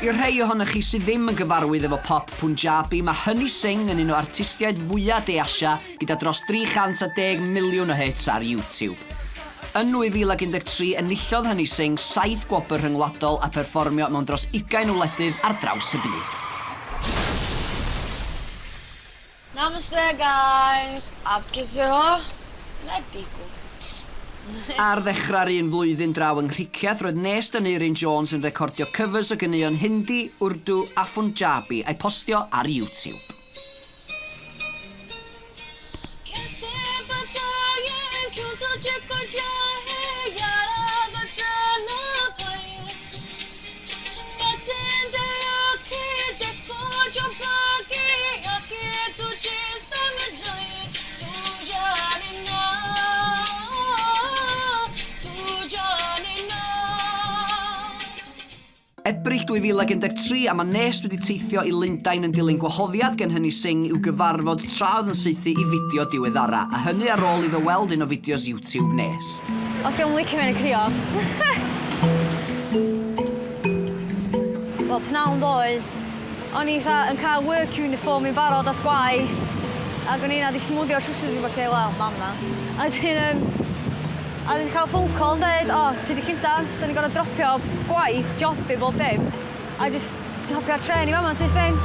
I'r rhei ohonoch chi sydd ddim yn gyfarwydd efo pop Punjabi, mae Honey Singh yn un o artistiaid fwya' De Asia gyda dros 310 miliwn o hits ar YouTube. Yn 2013 enillodd Honey Singh saith gwobr rhyngwladol a pherfformio mewn dros ugain o wledydd ar draws y byd. Namaste guys! Aap kaise ho? Main theek hoon. Ar ddechrau'r un flwyddyn draw yng Nghricieth roedd Nest Aneurin Jones yn recordio cyfers o ganeuon Hindi, Urdu a Phunjabi a'i postio ar YouTube. Ebrill 2013 a mae Nest wedi teithio i Lundain yn dilyn gwahoddiad gen Hynny Singh i'w gyfarfod tra oedd yn saethu i fideo diweddara, a hynny ar ôl iddo weld un o fideos YouTube Nest. Os dio'm licio fi na'i crio. Wel pnawn ddoe o'n i fatha yn ca'l work uniform i'n barod at gwaith ag o'n i 'na 'di smwddio'r trowsus fi ballu wel mam 'na. A wedyn yym a wedyn ca'l phone call yn deud o ti 'di Llundan so o'n i gor'o' dropio gwaith job fi bob dim a jyst hopio ar trên i fama syth bin.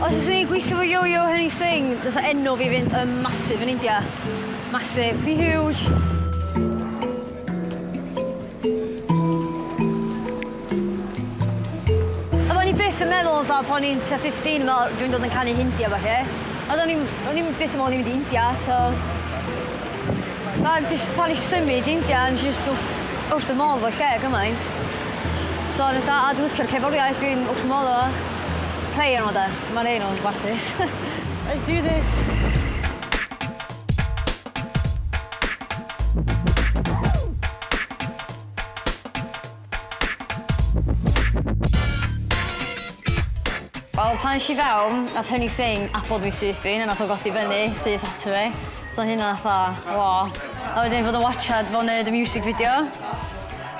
Os fyswn i'n gweithio efo Yo Yo Honey Singh fysa enw fi fynd yn massive yn India. Massive. Sy'n huge. Oedden ni byth yn meddwl fatha pan o'n i'n tua 15 yn meddwl dwi'n dod yn canu Hindi a ballu. Ond o'n i'm o'n i'm byth yn meddwl o'n i'n mynd i India so Na jyst pan nesh i symud i India nesh i jyst wrth fy modd efo'r lle gymaint. So o'n i fatha a dwi licio'r cerddoriaeth dwi'n wrth fy modd efo fo. Rhei o nw 'de, ma' rhei o nw'n warthus. Let's do this. Wel pan es i fewn nath Honey Singh nabod fi syth bin a nath o godi fyny syth ato fi. So hynna fatha waw. A wedyn fod yn watsiad fo'n neud y music video.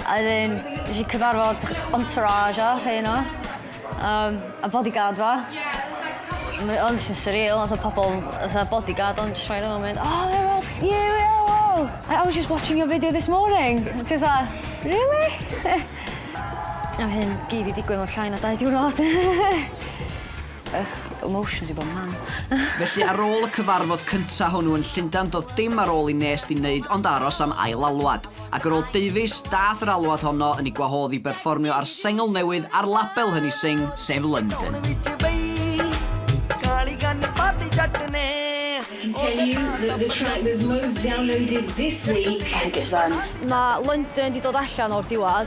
A wedyn nesh i cyfarfod entourage o rhei o nw. Yym a bodyguard fo. Ma' o'n jyst yn surreal fatha pobol fatha bodyguard o'n jyst rhoi nhw a mynd oh my god you yeah wow I was just watching your video this morning. A ti fatha really? A ma' hyn gyd 'di digwydd mewn llai na dau diwrnod. Ych, emotions i bob man. Felly ar ôl y cyfarfod cynta hwnnw yn Llundain do'dd dim ar ôl i Nest 'i wneud ond aros am ail alwad. Ac ar ôl deufis, dath yr alwad honno yn ei gwahodd i berfformio ar sengl newydd ar label Honey Singh, sef London. I can tell you that the track that's most downloaded this week. I think it's them. Mae London 'di dod allan o'r diwadd.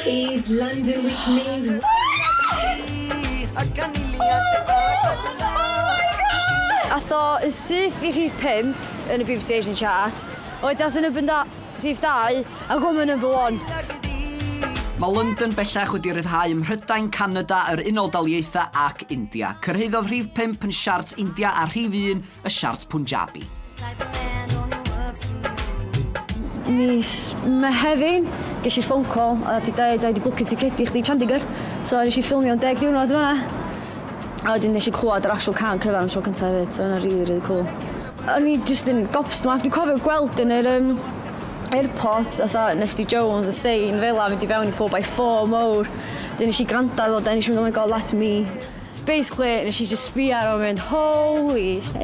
Is London which means... Ath o yn syth i rhif pump yn y BBC Asian Charts. Oedd dath yn number rhif 2 a woman number 1. Mae London bellach wedi rhyddhau ym Mhrydain, Canada, yr Unol Daliaethau ac India. Cyrhaeddodd rhif 5 yn siart India a rhif 1 y siart Punjabi. Mis Mehefin, ges i phone call a 'di deud 'di bwcio ticedi chdi i Chandigarh. So nes i ffilmio yn deg diwrnod yn fan'na. A wedyn nes i clywed yr actual cân cyfan am tro cynta hefyd, so hynna rili rili cŵl. O'n i jyst yn gobsmacked, dwi'n cofio gweld yn yr yym airport fatha Nesty Jones a sein fela mynd i fewn i 4x4 mowr. Wedyn nes i grando arno fo then nes i mynd oh my god that's me. Basically nes i jyst sbio arno fo a mynd holy shit.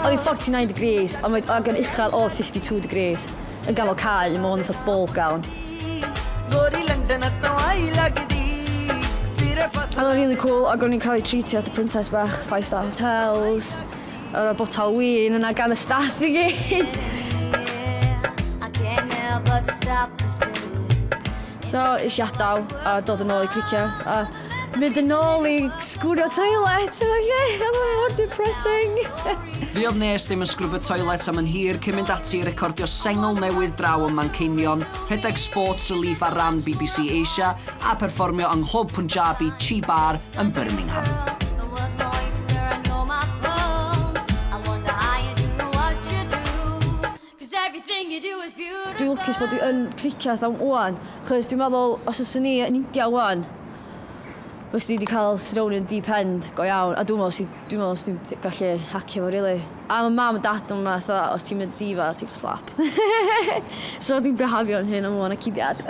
Oedd hi'n 49 degrees a mae ag yn uchel oedd 52 degrees. Yn ganol cae, ma' hwn fatha ball gown. Oedd o'n rili cŵl ac o'n i'n cael ei treatio fatha princess bach, five star hotels, oedd 'na botel win yna gan y staff i gyd. So es i adael a dod yn ôl i Cricieth a mynd yn ôl i sgwrio toilet a ballu. Oedd o mor depressing. Fuodd Nest ddim yn sgrwbio toilet am yn hir cyn mynd ati i recordio sengl newydd draw ym Manceinion, rhedeg Sports Relief ar ran BBC Asia a perfformio yng Nghlwb Punjabi Chi Bar yn Birmingham. Everything you do is beautiful. Dwi'n lwcus bod dwi yn cricieth am ŵan, chos dwi'n meddwl os fyswn i yn India ŵan, fyswn i wedi cael thrown in deep end go iawn, a dwi'n meddwl si, dwi'n meddwl os dwi'n gallu hacio fo, really. A mae mam a dad yn fatha, os ti'n mynd diva, ti'n cael slap. So dwi'n behafio'n hyn am ŵan a cuddiad.